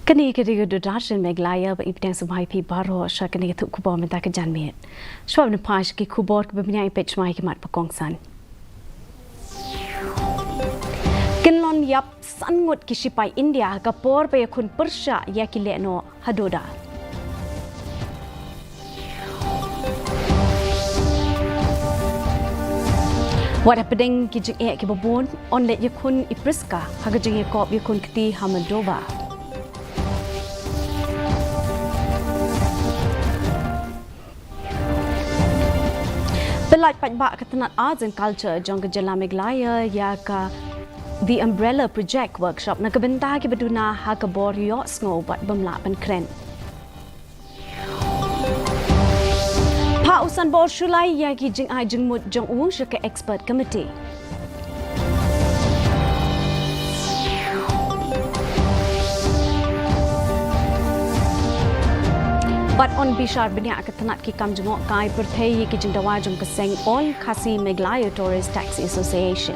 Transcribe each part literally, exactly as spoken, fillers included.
Kane ka dei ka Doordarshan Meghalaya, ba i pdiang sngewbha ïa phi baroh sha kane ka thup khubor mynta ka janmiet. Shuwa ban phai sha ki khubor kiba bniah, peit shuwa ïa ki mat ba kongsan. Kyllon ïap san ngut ki shipai India ha ka por ba ïakhun pyrshah ïa ki lehnoh ha Doda. Wat hapdeng ki jingeh kiba bun, yn leit ïakhun i Prisca ha ka jingïakop ïakhun kti ha Moldova. Pynlait paidbah ka tnat Arts and Culture jong ka jylla Meghalaya ïa ka The Umbrella Project Workshop na ka bynta kiba duna ha ka bor ïohsngew bad bym lah ban kren. Phah u Sanbor Shullai ïa ki jingai jingmut jong u sha ka expert committee. Bad yn bishar bniah ka tnat ki kam jngohkai pyrthei ïa ki jingdawa jong ka seng All Khasi Meghalaya Tourist Taxi Association.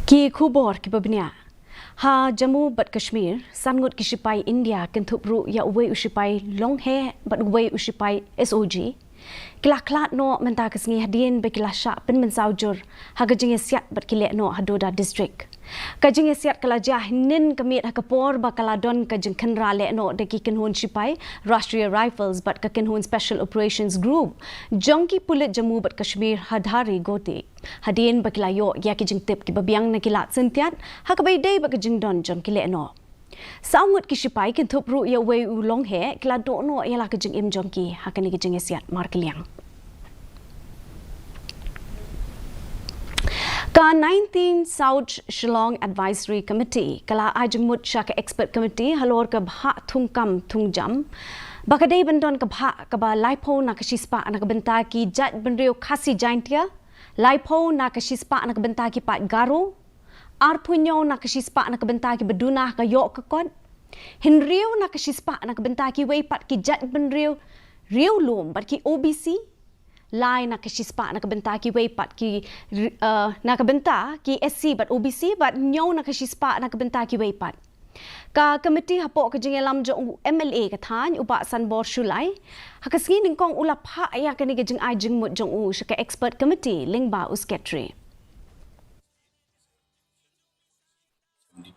Ki khubor kiba bniah. Ha Jammu bad Kashmir, san ngut ki shipai India kynthup ruh ïa uwei u shipai longheh bad uwei u shipai S O G, ki la khlad noh mynta ka sngi hadien ba ki la shah pynmynsaw jur ha ka jingïasiat bad ki lehnoh ha Doda District. Ka jingïasiat ka la jia hynnin ka miet ha ka por ba ka la don ka jingkhynra lehnoh da ki kynhun shipai Rashtriya Rifles bad ka kynhun Special Operations Group jong ki pulit Jammu bad Kashmir ha Dhari Ghoti, hadien ba ki la ïoh ïa ki jingtip kiba biang na ki lad syntiat ha kaba ïadei bad ka jingdon jong ki lehnoh. Saw ngut ki shipai kynthup ruh ïa uwei u longheh ki la doh noh ïa la ka jingim jong ki ha kane ka jingïasiat markylliang. Ka nineteen South Shillong Advisory Committee ka la ai jingmut sha ka expert committee halor ka bhah thungkam thungjam, ba ka dei ban don ka bhah kaba laiphew na ka shispah na ka bynta ki jaitbynriew Khasi Jaintia, laiphew na ka shispah na ka bynta ki paid Garo, arphew hynñiew na ka shispah na ka bynta kiba duna ha ka ïoh ka kot, hynriew na ka shispah na ka bynta kiwei pat ki jaitbynriew riewlum bad ki O B C, lai na ka shispah na ka bynta kiwei pat ki ri-, eh, na ka bynta ki S C bad O B C, bad hynñiew na ka shispah na ka bynta kiwei pat. Ka committee hapoh ka jingïalam jong u M L A ka thaiñ u Bah Sanbor Shullai, ha ka sngi nyngkong u la phah ïa kane ka jingai jingmut jong u sha ka expert committee lyngba u secretary.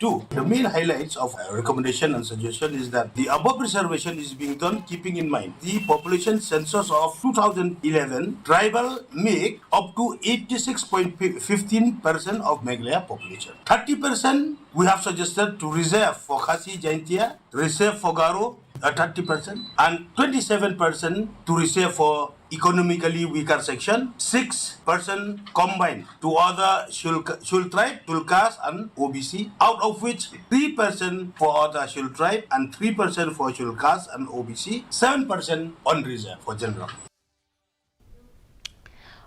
Two. The main highlights of, uh, recommendation and suggestion is that the above reservation is being done keeping in mind the population census of two thousand eleven, tribal make up to eighty-six point fifteen percent of Meghalaya population. Thirty percent we have suggested to reserve for Khasi Jaintia, reserve for Garo, uh, thirty percent, and twenty-seven percent to reserve for economically weaker section, six percent combined to other scheduled, scheduled tribe, scheduled caste and O B C, out of which three percent for other scheduled tribe and three percent for scheduled caste and O B C, seven percent on reserve for general.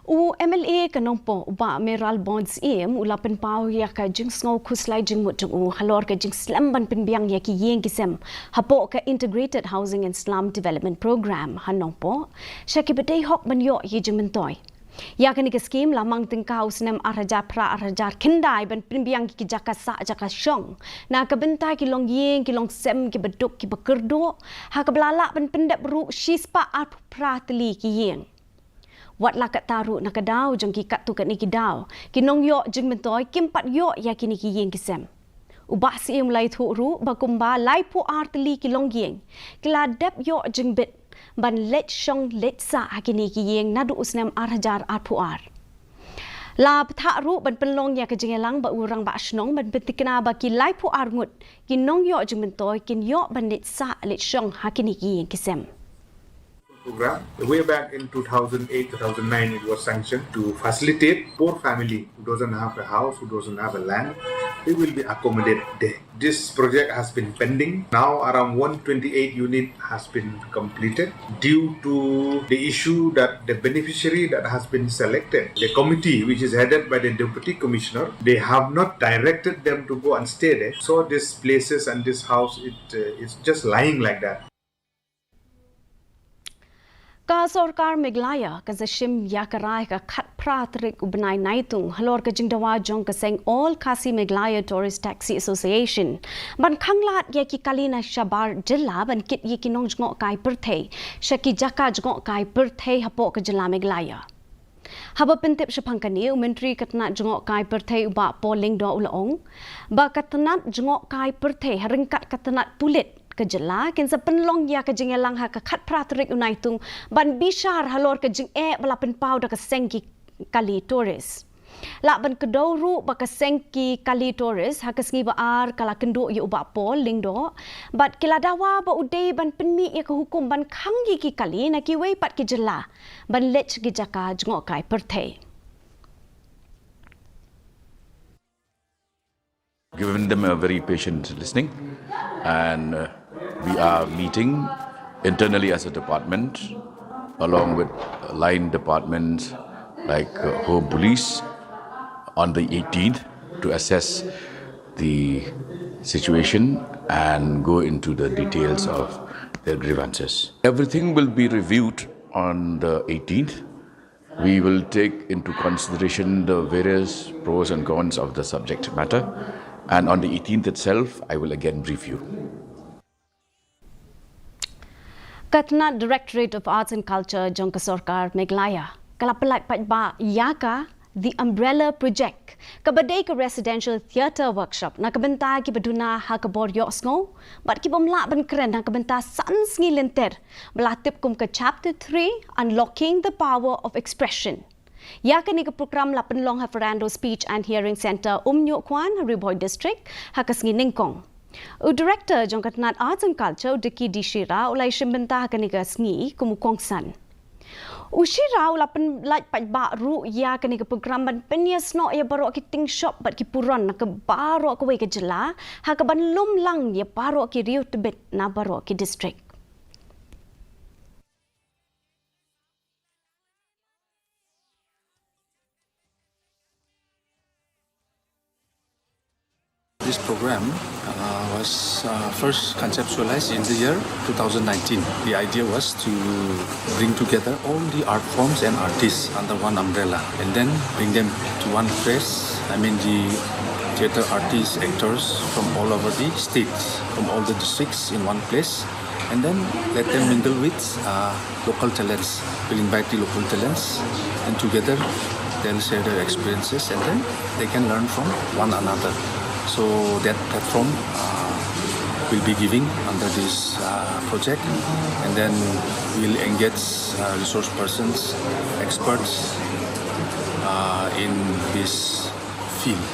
U M L A ka Nongpoh, u Bah Mayralborn Syiem, u la pynpaw ïa ka jingsngew khuslai jingmut jong u halor ka jingslem ban pynbiang ïa ki ïing ki sem hapoh ka Integrated Housing and Slum Development Programme ha Nongpoh sha kiba dei hok ban ïoh ïa jingmyntoi. Ïa kane ka skim la mang tyngka u snem ar hajar phra ar hajar khyndai ban pynbiang ïa ki jaka sah jaka shong na ka bynta ki longïing ki longsem kiba duk kiba kyrduh, ha kaba la lah ban pyndep ruh shispah arphew phra tylli ki ïing. Wat la katta ruh na ka daw jong ki katto katne ki daw, ki nongïoh jingmyntoi kim pat ïoh ïa kine ki ïing ki sem. U Bah Syiem u la ïathuh ruh ba kumba laiphew ar tylli ki longïing ki la dep ïoh jingbit ban leit shong leit sah ha kine ki ïing naduh u snem ar hajar arphew ar. La bthah ruh ban pynlong ïa ka jingïalang bad u Rangbah Shnong ban pynthikna ba ki laiphew ar ngut ki nongïoh jingmyntoi kin ïoh ban leit sah leit shong ha kine ki ïing ki sem. Program. Way back in two thousand eight, two thousand nine, it was sanctioned to facilitate poor family who doesn't have a house, who doesn't have a land, they will be accommodated there. This project has been pending. Now around one twenty-eight unit has been completed. Due to the issue that the beneficiary that has been selected, the committee which is headed by the deputy commissioner, they have not directed them to go and stay there. So these places and this house, it, uh, it's just lying like that. Ka Sorkar Meghalaya ka sa shim ïa ka rai ka khat khatphra tarik u bnai Naitung halor ka jingdawa jong ka seng All Khasi Meghalaya Tourist Taxi Association ban khanglad ïa ki kali na shabar jylla ban kit ïa ki nongjngohkai pyrthei sha ki jaka jngohkai pyrthei hapoh ka jylla Meghalaya. Haba pyntip shaphang kane, u Myntri ka tnat jngohkai pyrthei u Bah Paul Lyngdoh u la ong ba ka tnat jngohkai pyrthei ha ryngkat ka tnat pulit ka jylla kin sa pynlong ïa ka jingïalang ha ka khatphra tarik u Naitung ban bishar halor ka jingeh ba la pynpaw da ka seng ki kali tourist. Lah ban kdew ruh ba ka seng ki kali tourist ha ka sngi ba ar ka la kynduh ïa u Bah Paul Lyngdoh bad ki la dawa ba u dei ban pynmih ïa ka hukum ban khang ïa ki kali na kiwei pat ki jylla ban leit ki jaka jngohkai pyrthei. Given them a very patient listening, and uh, we are meeting internally as a department along with line departments like uh, Home Police on the eighteenth to assess the situation and go into the details of their grievances. Everything will be reviewed on the eighteenth. We will take into consideration the various pros and cons of the subject matter, and on the eighteenth itself, I will again brief you. Ka tnat Directorate of Arts and Culture jong ka sorkar Meghalaya ka la pyllait paidbah ïa ka The Umbrella Project, kaba dei ka residential theatre workshop na ka bynta kiba duna ha ka bor ïohsngew bad kibym lah ban kren na ka bynta san sngi lynter, ba la tip kum ka Chapter three, Unlocking the Power of Expression. Ïa kane ka program la pynlong ha Fernando Speech and Hearing Centre, Umñiuhkwan, Ri Bhoi District, ha ka sngi Nyngkong. U Director jong ka tnat Arts and Culture, u Dicky D Shira, u la ïashim bynta ha kane ka sngi kum u kongsan. U Shira u la pyllait paidbah ruh ïa kane ka program ban pynïasnoh ïa baroh ki tyngshop bad ki puron na ka baroh kawei ka jylla, ha kaban lum lang ïa baroh ki riew tbit na baroh ki district. This program uh, was uh, first conceptualized in the year two thousand nineteen. The idea was to bring together all the art forms and artists under one umbrella and then bring them to one place. I mean, the theater artists, actors from all over the states, from all the districts in one place, and then let them mingle with uh, local talents. We'll invite the local talents, and together they'll share their experiences, and then they can learn from one another. So that platform uh, will be giving under this uh, project, and then we'll engage uh, resource persons, experts uh, in this field.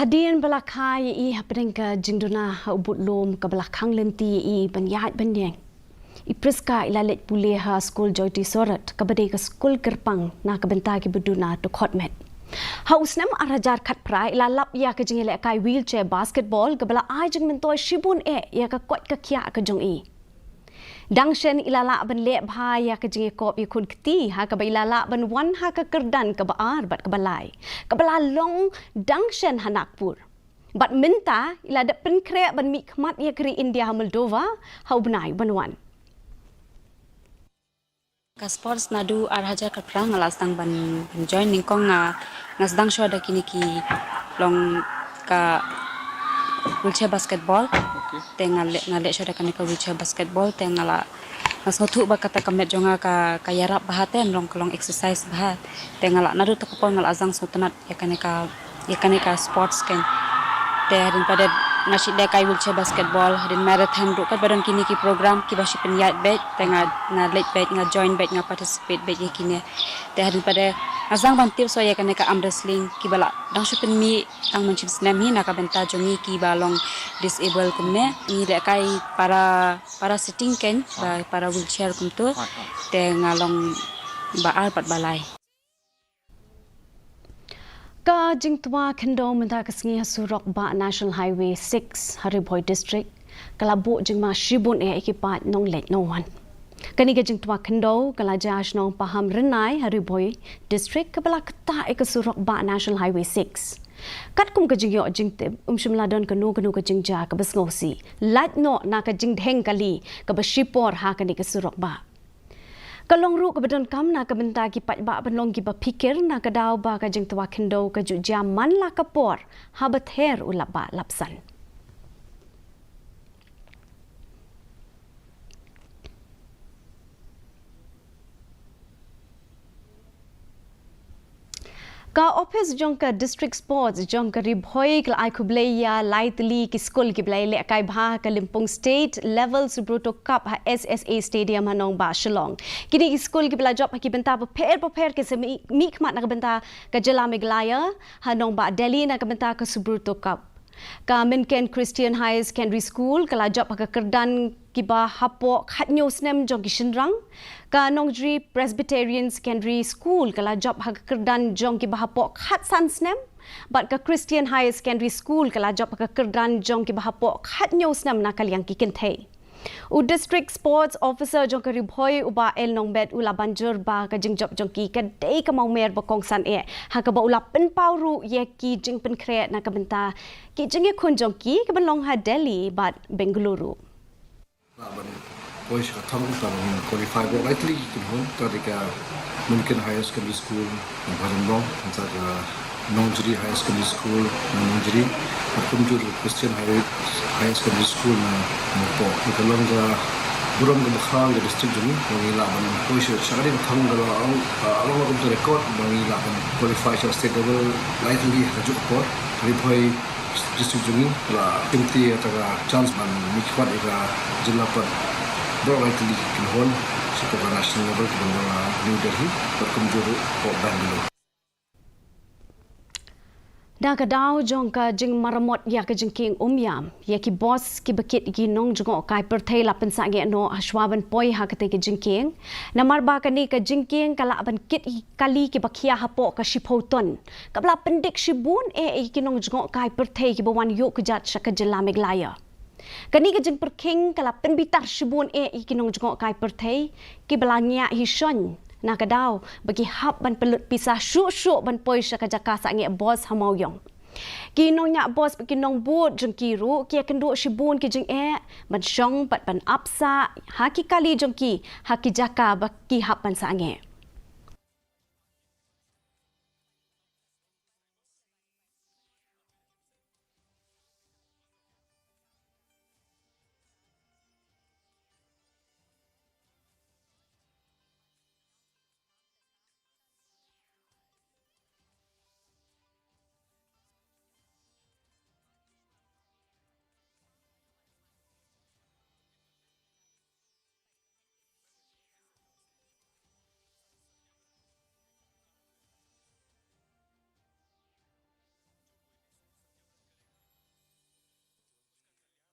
Hadien ba la kha ïa i hapdeng ka jingduna ha u budlum kaba la khang lynti ïa i ban ïaid ban ïeng, i Prisca i la leit pule ha skul Jyoti Sorot kaba dei ka skul kyrpang na ka bynta kiba duna dkhot met. Ha u snem ar hajar khatphra i la lap ïa ka jingïalehkai wheelchair basketball kaba la ai jingmyntoi shibun eh ïa ka koit ka khiah ka jong i. Dang shen i la lah ban leh bha ïa ka jingïakop ïakhun kti ha kaba i la lah ban wan ha ka kyrdan kaba ar bad kaba lai, kaba la long dang shen ha Nagpur. Bad mynta i la dep pynkhreh ban mihkhmat ïa ka ri India ha Moldova ha u bnai ban wan. Ka sports naduh ar hajar khatphra nga la sdang ban, ban join. Nyngkong nga, nga sdang shuwa da kine ki long ka wheelchair basketball. Te nga leh, nga leh shuwa da kane ka wheelchair basketball te nga la, nga sngewthuh ba kata ka met jong nga ka, ka ïarap bha te long, ka long exercise bha. Te nga la naduh ta ka por nga la sdang sngewtynnat ïa kane ka, ïa kane ka sports kein. Te hadien pat de nga shu leh kai wheelchair basketball, hadien marathon ruh katba don kine ki program kiba shu pynïaid beit te nga, nga leit beit, nga join beit, nga participate beit ïa kine. Te hadien pat de nga sdang ban tip shuwa ïa kane ka arm wrestling kiba la dang shu pynmih tang mynshem snem hi na ka bynta jong ngi kiba long disable kumne. Ngi leh kai para, para sitting kein, ba para wheelchair kumtu. Te nga long ba ar pat ba lai. Ka jingtwa khyndew mynta ka sngi ha surok bah National Highway six ha Ri Bhoi District ka la buh jingma shibun eh ïa ki paid nongleit nongwan. Kane ka jingtwa khyndew ka la jia ha shnong Pahamrynai ha Ri Bhoi District kaba la ktah ïa ka surok bah National Highway six. Katkum ka jingïoh jingtip, ym shym la don kano kano ka jingjia kaba sngewsih lait noh na ka jingdheng kali kaba shipor ha kane ka surok bah. Ka long ruh kaba donkam na ka bynta ki paidbah ban long kiba phikir na ka daw ba ka jingtwa khyndew ka ju jia man la ka por haba ther u lapbah lapsan. Ka ophis jong ka District Sports jong ka Ri Bhoi ka la ai khublei ïa lai tylli ki skul kiba la ïalehkai bha ha ka lympung State Level Subroto Cup ha S S A Stadium ha nongbah Shillong. Kine ki skul kiba la jop ha ki bynta bapher bapher ki sa mih, mihkhmat na ka bynta ka jylla Meghalaya ha nongbah Delhi na ka bynta ka Subroto Cup. Ka Mynken Christian Higher Secondary School ka la jop ha ka kyrdan kiba hapoh khathynñiew snem jong ki shynrang. Ka Nongjri Presbyterian Secondary School ka la jop ha ka kyrdan jong kiba hapoh khatsan snem. Bad ka Christian Higher Secondary School ka la jop ha ka kyrdan jong kiba hapoh khathynñiew snem na ka liang ki kynthei. U District Sports Officer jong ka Ri Bhoi u Bah L Nongbet u la ban jur ba ka jingjop jong ki ka dei ka mawmer ba kongsan eh, ha kaba u la pynpaw ruh ïa ki jingpynkhreh na ka bynta ki jingïakhun jong ki kaban long ha Delhi bad Bengaluru. Lah ban poi sha ka thong kaba ngin qualify ba rightly kin hon, ka dei ka Mynken Higher Secondary School na Bharenbong, nangta ka Nongjri Higher Secondary School na Nongjri, bad kumjuh ruh Christian Higher, Higher Secondary School na Mopo. Ka long ka burom kaba khraw ïa ka district jong ngi ba ngi lah ban poi sha, sha ka dei ka thong ka long, ah, long kum ka record ba ngi lah ban qualify sha state level lai tylli ha kajuh ka por. Ka Ri Bhoi district jong ngi la kynti ïa kata ka chance ban mihkhmat ïa ka jylla pat baroh lai tylli kin hon sha ka national level kaban long ha New Delhi bad kumjuh ruh ha Bangalore. Da ka daw jong ka jingmaramot ïa ka jingkieng Umiam, ïa ki bos kiba kit ïa ki nongjngohkai pyrthei la pynsangeh noh hashwa ban poi ha katei ka jingkieng. Namar ba kane ka jingkieng ka lah ban kit ïa ki kali kiba khia hapoh ka shiphew ton, kaba la pyndik shibun eh ïa ki nongjngohkai pyrthei kiba wan ïuh kjat sha ka jylla Meghalaya. Kane ka jingpyrkhing ka la pynbitar shibun eh ïa ki nongjngohkai pyrthei kiba la ngiah hi shon na ka daw ba ki hap ban pynlut pisa shuh shuh ban poi sha ka jaka sangeh bos ha Mawïong. Ki nongñiah bos bad ki nongbud jong ki ruh ki ïakynduh shibun ki jingeh ban shong bad ban ap sah ha ki kali jong ki ha ki jaka ba ki hap ban sangeh.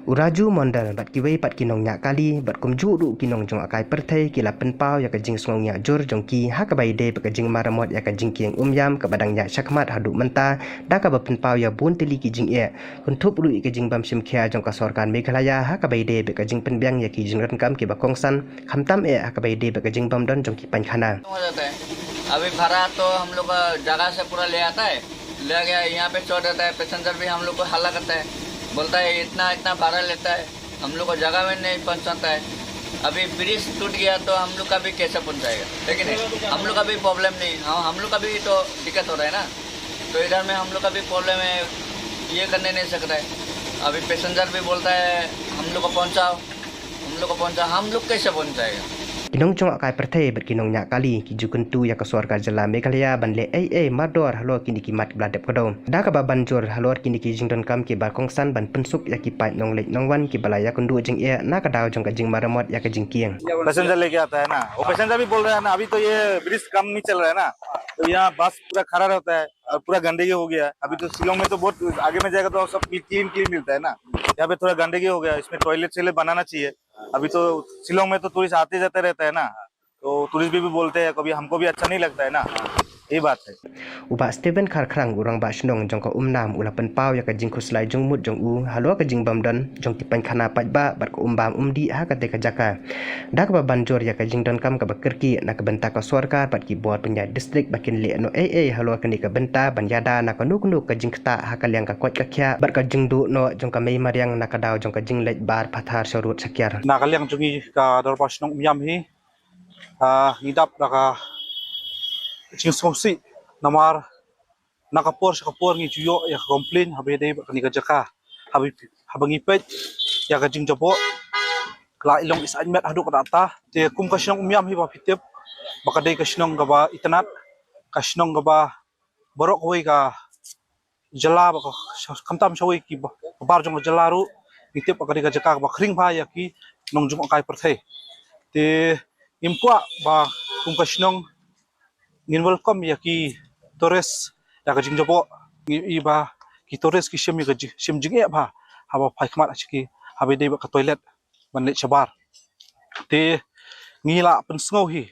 U Raju Mondal bad kiwei pat ki nongñiah kali bad kumjuh ruh ki nongjngohkai pyrthei ki la pynpaw ïa ka jingsngewngiah jur jong ki ha kaba ïadei bad ka jingmaramot ïa ka jingkieng Umiam kaba dang ïaid shakhmat haduh mynta, da kaba pynpaw ïa bun tylli ki jingeh, kynthup ruh ïa ka jingbym shim khia jong ka sorkar Meghalaya ha kaba ïadei bad ka jingpynbiang ïa ki jingdonkam kiba kongsan, khamtam eh ha kaba ïadei bad ka jingbymdon jong ki painkhana. हो जाता है। अभी भाड़ा तो हम लोग का जगह से पूरा ले आता है, ले गया यहाँ पे छोड़ देता है, पैसेंजर भी हम लोग को हल्ला करता है, बोलता है इतना इतना भाड़ा लेता है, हम लोग को जगह में नहीं पहुँचाता है। अभी ब्रिज टूट गया तो हम लोग का भी कैसे पहुँचाएगा, है कि नहीं? हम लोग का भी प्रॉब्लम नहीं, हम हम लोग का भी तो दिक्कत हो रहा है ना। तो इधर में हम लोग का भी प्रॉब्लम है, ये करने नहीं सकता है। अभी पैसेंजर भी बोलता है हम लोग को पहुँचाओ, हम लोग को पहुँचाओ, हम लोग कैसे पहुँचाएगा? Ki nongjngohkai pyrthei bad ki nongñiah kali ki ju kyntu ïa ka sorkar jylla Meghalaya ban leh ei ei mardor halor kine ki mat kiba la dep kdew, da kaba ban jur halor kine ki jingdonkam kiba kongsan ban pynsuk ïa ki paid nongleit nongwan kiba la ïakynduh jingeh na ka daw jong ka jingmaramot ïa ka jingkieng. पैसेंजर लेके आता है ना, वो पैसेंजर भी बोल रहा है ना, अभी तो ये ब्रिज काम नहीं चल रहा है ना, तो यहाँ बस पूरा खड़ा रहता है और पूरा गंदगी हो गया है। अभी तो शिलोंग में तो बहुत आगे में जाएगा तो सब क्लीन क्लीन मिलता है ना, यहाँ पे थोड़ा गंदगी हो गया है, इसमें टॉयलेट शॉयलेट बनाना चाहिए। अभी तो शिलोंग में तो टूरिस्ट आते जाते रहता है ना, तो टूरिस्ट भी, भी बोलते हैं, कभी हमको भी अच्छा नहीं लगता है ना, ये बात है। U Bah Stephen Kharkhrang, u Rangbah Shnong jong ka Umnam, u la pynpaw ïa ka jingkhuslai jingmut jong u halor ka jingbymdon jong ki painkhana paidbah bad ka umbam umdih ha katei ka jaka, da kaba ban jur ïa ka jingdonkam kaba kyrkieh na ka bynta ka sorkar bad ki bor pynïaid district ba kin leh noh ei ei halor kane ka bynta ban ïada na kano kano ka jingktah ha ka liang ka koit ka khiah bad ka jingduh noh jong ka mei mariang na ka daw jong ka jingleit bar pathar sharud shakiar. Na ka liang jong ngi ka Dorbar Shnong Umïam hi, Ah, ngi dap da ka jingsngewsih namar na ka por sha ka por ngi ju ïoh ïa ka complain haba ïadei bad kane ka jaka. Haba, haba ngi peit ïa ka jingjaboh, ka la i long i saiñ met haduh katta. Te kum ka shnong Umïam hi ba phi tip ba ka dei ka shnong kaba itynnad, ka shnong kaba baroh kawei ka jylla bad ka, khamtam shawei ki ba, ka bar jong ka jylla ruh, ngi tip ba ka dei ka jaka kaba khring bha ïa ki nongjngohkai pyrthei. Te ngim kwah ba kum ka shnong ngin welcome ïa ki tourist ïa ka jingjaboh. Ngi i ba ki tourist ki shim ïa ka jing, shim jingeh bha haba phai khmat ha ki, haba ïadei bad ka toilet ban leit shabar. Te ngi la pynsngew hi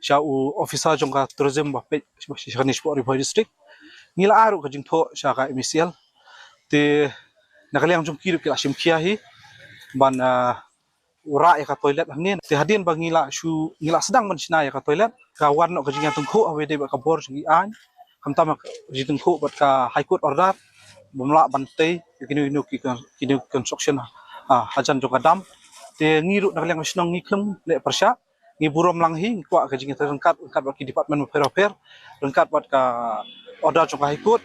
sha u officer jong ka tourism ba peit sha kane shapoh Ri Bhoi District. Ngi la ai ruh ka jingthoh sha ka M E C L. Te na ka liang jong ki ruh ki la shim khia hi ban, ah, rah ïa ka toilet hangne. Te hadien ba ngi la shu, ngi la sdang ban shna ïa ka toilet, ka wan noh ka jingïatyngkhuh haba ïadei bad ka bor jong ki aiñ, khamtam ka jingïatyngkhuh bad ka High Court order bym lah ban tei ïa kino kino ki, kino construction, ah, hajan jong ka dam. Te ngi ruh na ka liang ka shnong ngi khlem leh pyrshah, ngi burom lang hi, ngi kwah ka jingïatrei ryngkat, ryngkat bad ki department bapher bapher, ryngkat bad ka order jong ka High Court.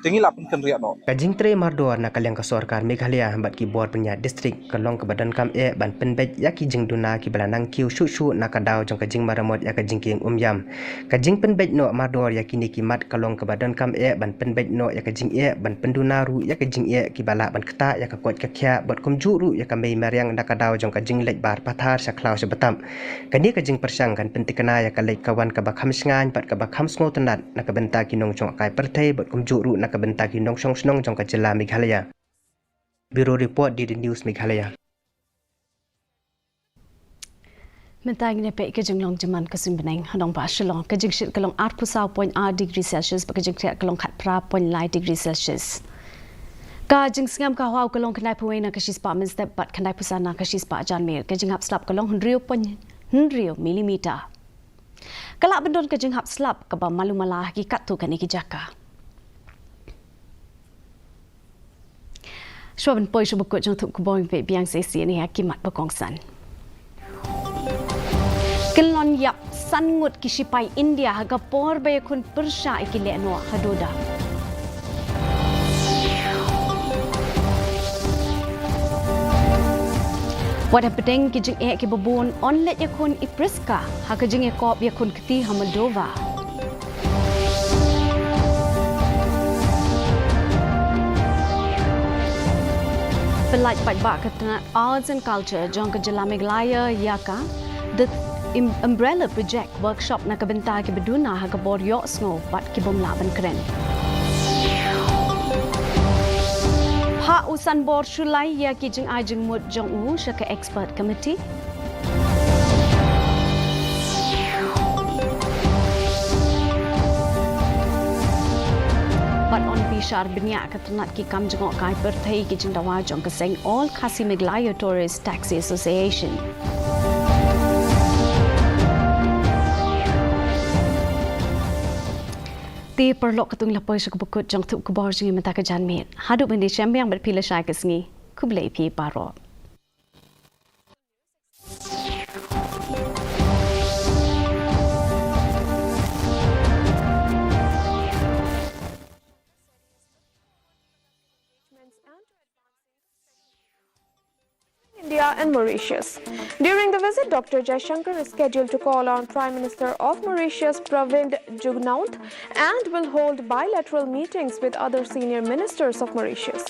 Te ngi la pynkynriah noh. Ka jingtrei mardor na ka liang ka sorkar Meghalaya bad ki bor pynïaid district ka long kaba donkam eh ban pynbeit ïa ki jingduna kiba la nang kiew shuh shuh na ka daw jong ka jingmaramot ïa ka jingkieng Umïam. Ka jingpynbeit noh mardor ïa kine ki mat ka long kaba donkam eh ban pynbeit noh ïa ka jingeh, ban pynduna ruh ïa ka jingeh kiba lah ban ktah ïa ka koit ka khiah bad kumjuh ruh ïa ka mei mariang na ka daw jong ka jingleit bar pathar sha khlaw sha btap. Kane ka jingpyrshang kan pyntikna ïa ka leit ka wan kaba kham shngaiñ bad kaba kham sngewtynnad na ka bynta ki nongjngohkai pyrthei bad kumjuh ruh na ka bynta ki nongshong shnong jong ka jylla Meghalaya. Bureau Report, D D News Meghalaya. Mynta ngin ïa peit ka jinglong jingman ka suiñ bneng. Ha nongbah Shillong ka jingshit ka long arphew saw point ar degree Celsius bad ka jingkriah ka long khatphra point lai degree Celsius. Ka jingsngem ka hwaw ka long khyndai phew wei na ka shispah mynstep bad khyndai phew san na ka shispah janmiet. Ka jinghap slap ka long hynriew point hynriew millimeter. Ka lah ban don ka jinghap slap kaba malu mala ha ki katto katne ki jaka. Shuwa ban poi sha ba kut jong ka thupkhubor, ngin peit biang sa shisien ïa ki mat ba kongsan. Kyllon ïap san ngut ki shipai India ha ka por ba ïakhun pyrshah ïa ki lehnoh ha Doda. Wat hapdeng ki jingeh kiba bun, yn leit ïakhun i Prisca ha ka jingïakop ïakhun kti ha Moldova. Pyllait paidbah ka tnat Arts and Culture jong ka jylla Meghalaya ïa ka The Im-, Umbrella Project workshop na ka bynta kiba duna ha ka bor ïohsngew bad ki bym lah ban kren. Phah u sanbor shuh lai ïa ki jingai jingmut jong u sha ka expert committee. Bad yn bishar bniah ka tnat ki kam jngohkai pyrthei, ki jingdawa jong ka seng All Khasi Meghalaya Tourist Taxi Association. Te paralok, katto ngi la poi sha kaba kut jong ka thupkhubor jong ngi mynta ka janmiet. Haduh ban ïashem biang bad phi lashai ka sngi. Khublei phi baroh. India and Mauritius. During the visit, Doctor Jaishankar is scheduled to call on Prime Minister of Mauritius, Pravind Jugnauth, and will hold bilateral meetings with other senior ministers of Mauritius.